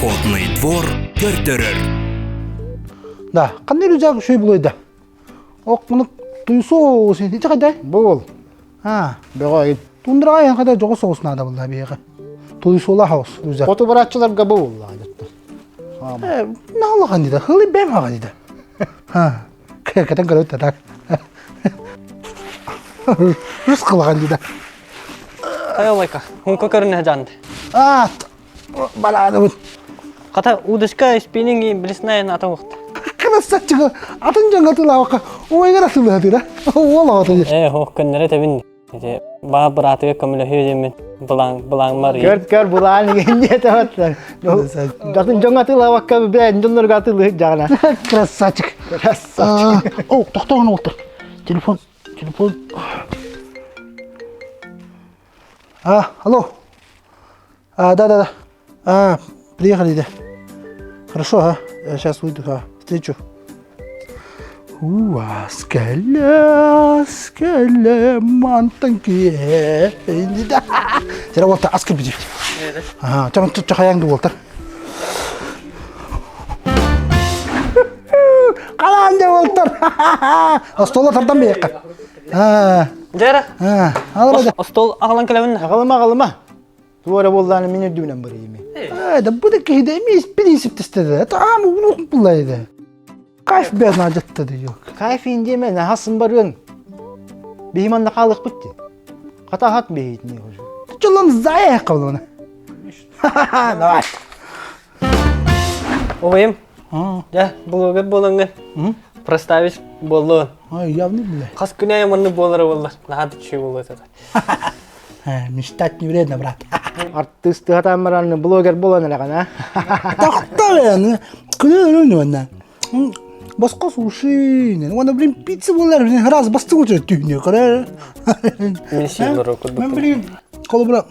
Походный двор көрдөрөр. Да, қандай рюкзак үчүгэй булуой да? Ок, муну туйсу ити қайдай? Бу А, бөҕө тундраға эн қайда жоҕус соҕус наада булла биһиэхэ. Туйсула хаус рюкзак. Хоту барааччыларга бу булла. Э, наалахан дида, хылы бэм хаға дида. Ха, кэтэн көрөт так. Рус кылахан дида. Хайалайка, хунка көрүнэ жанды. А, балааныбыт. Хата удочка спиннинг блесная ата уохта. Красавчик, атын дьоҥҥо тылаабакка уойгар атылыһатыра. Уол оҕото дии. Ээ, хоох көннөрө тэбин. Ити баа быраатыга көмөлөһүө диэммин былаан былааммар. Көр көр былаан игин диэтэ Датын дьоҥ атыылаабакка бэйэн дьоннорго атыылыһык дьаҕана. Красавчик. Красавчик. О, тохтоон уолтар. Телефон, телефон. А, алло. А, да, да, да. А, приехали, да. Хорошо, а. Я сейчас выйду, а. Встречу. Уас кэлэ, кэлэ, мантан киэ. Сера уолта ас кэлбит. Аа, чаман чахаяҥ ду уолтар. Қалаан да уолтар. Остола тардан биэххэ. Аа. Дьара. Аа, алара. Остол аҕалан кэлэбин. Аҕалыма аҕалыма. Тугу эрэ буоллаҕына мин үрдүбүнэн барыйым. Ээ, да бу да киһи эмиэ принцип тэстеді. Таам угун буллайды. Кайф без надетта диyor. Кайф индиэме наһасын барыан. Биһи манна хаалыахпыт дии. Хата хат биһитини уже. Чулан зая кабылына. Давай. Убайым, дьэ, блогер буолаҥҥын проставить буоллун. Ай, явный бля. Хас күн аайы маннык буолара буоллар, наһаа да үчүгэй буолуо этэ. Мечтать не вредно, брат. Артыыс тыһатаан баран блогер буолан эрэҕин, а? Тохтоо күнү уонна. Боско суши, уонна блин пицца буолар, блин раз бастык учур түүнү көрөр. Мин сиилору курдук. Мен блин холобура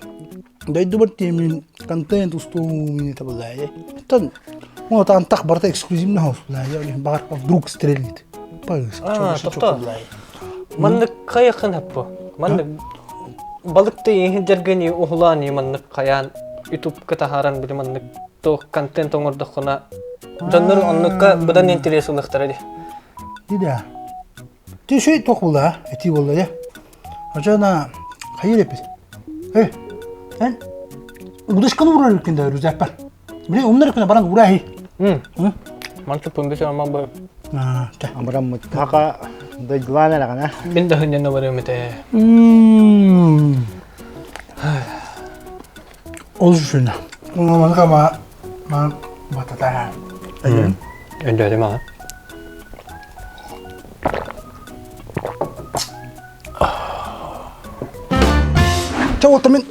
дойдубар тиэмин контент устуу табылай. Тон вот антах барта эксклюзивный хаус булай, бар вдруг стрельнет. А, тохтоо. Маннык хайахын хаппы. Маннык балыкты иһин уһулаан маннык хайаан ютубка таһааран били маннык туох контент оҥордоххуна дьоннор оннукка быдан интерес ылыахтара дии. Дии Ти шей туох буолла этии буолла дии. Очона хайыр эппит. Эй, эн удушканы урар үккүн да рюкзакпар. Били умнар үккүнэ баран урааһи. Мантык пымбыс амма бу. Амраммыт хака дойдулаан эрэҕинэ. Мин да хынньана барыам этэ. Ол үчүнэ. Маны ма ма батата. Өндөрүм аҕа. Чэ уолта мин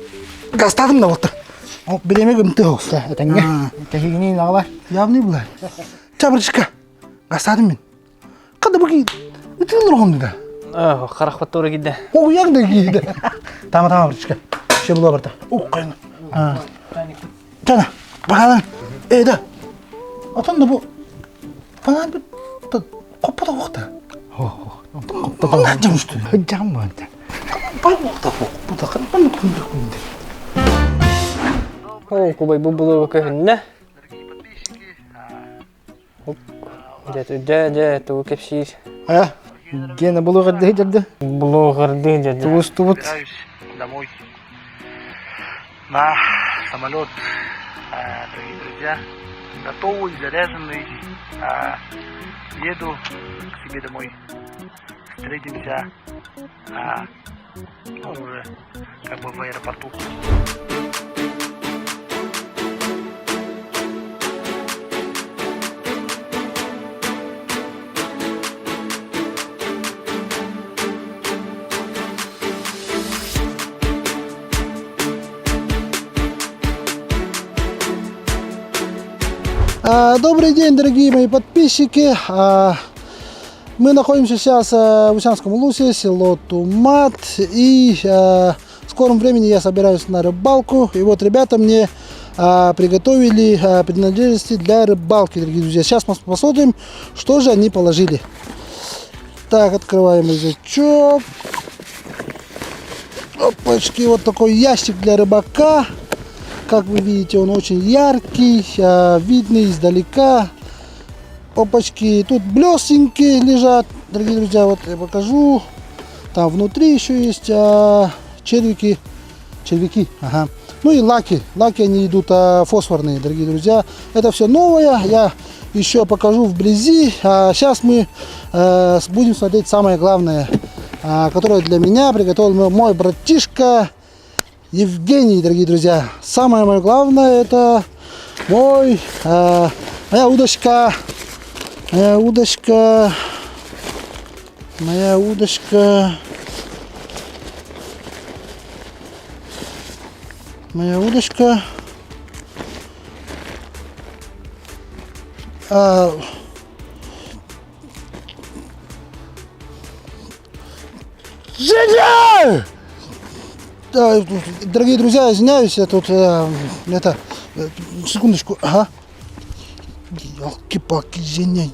гастаатым да уолта. Ол бириэмэ гымты оҕуста. Этэҥҥэ. Кэһиигини наҕалар. Явный булар. Чэ бырчыка. Гастаатым мин. Хада бу ки ытыылар оҕом да. Харахпат туора киирдэ. Оҕуйаҥ да киирдэ. Тама тама бырчыка. Все була барда. Ух кайна. Чана, бакалан. Э да. Отон да бу Фанан хоппото уохта. Жам буолта. О, кубай бу булуга көһүннэ. Дьэ, дьэ, дьэ, тугу кэпсиир? А, Гена булуҕырдыы дьэрдэ. Булуҕырдыы дьэрдэ. Тугустубут. Домой. На самолет, дорогие друзья, готовый, заряженный. Еду к себе домой. Встретимся ну, уже как бы в аэропорту. Добрый день, дорогие мои подписчики. Мы находимся сейчас в Усянском Улусе, село Тумат. И в скором времени я собираюсь на рыбалку. И вот ребята мне приготовили принадлежности для рыбалки, дорогие друзья. Сейчас мы посмотрим, что же они положили. Так, открываем язычок. Опачки, вот такой ящик для рыбака. Как вы видите, он очень яркий, а, видный издалека. Опачки, тут блесенькие лежат, дорогие друзья, вот я покажу. Там внутри еще есть а, червяки, червяки, ага. Ну и лаки, лаки они идут а, фосфорные, дорогие друзья. Это все новое, я еще покажу вблизи. А сейчас мы э, будем смотреть самое главное, а, которое для меня приготовил мой братишка Евгений, дорогие друзья. Самое мое главное это мой, э, моя удочка, моя удочка, моя удочка, моя удочка. А, Женя! Дорогие друзья, извиняюсь, я тут э, это секундочку, ага. Елки-палки, Женя.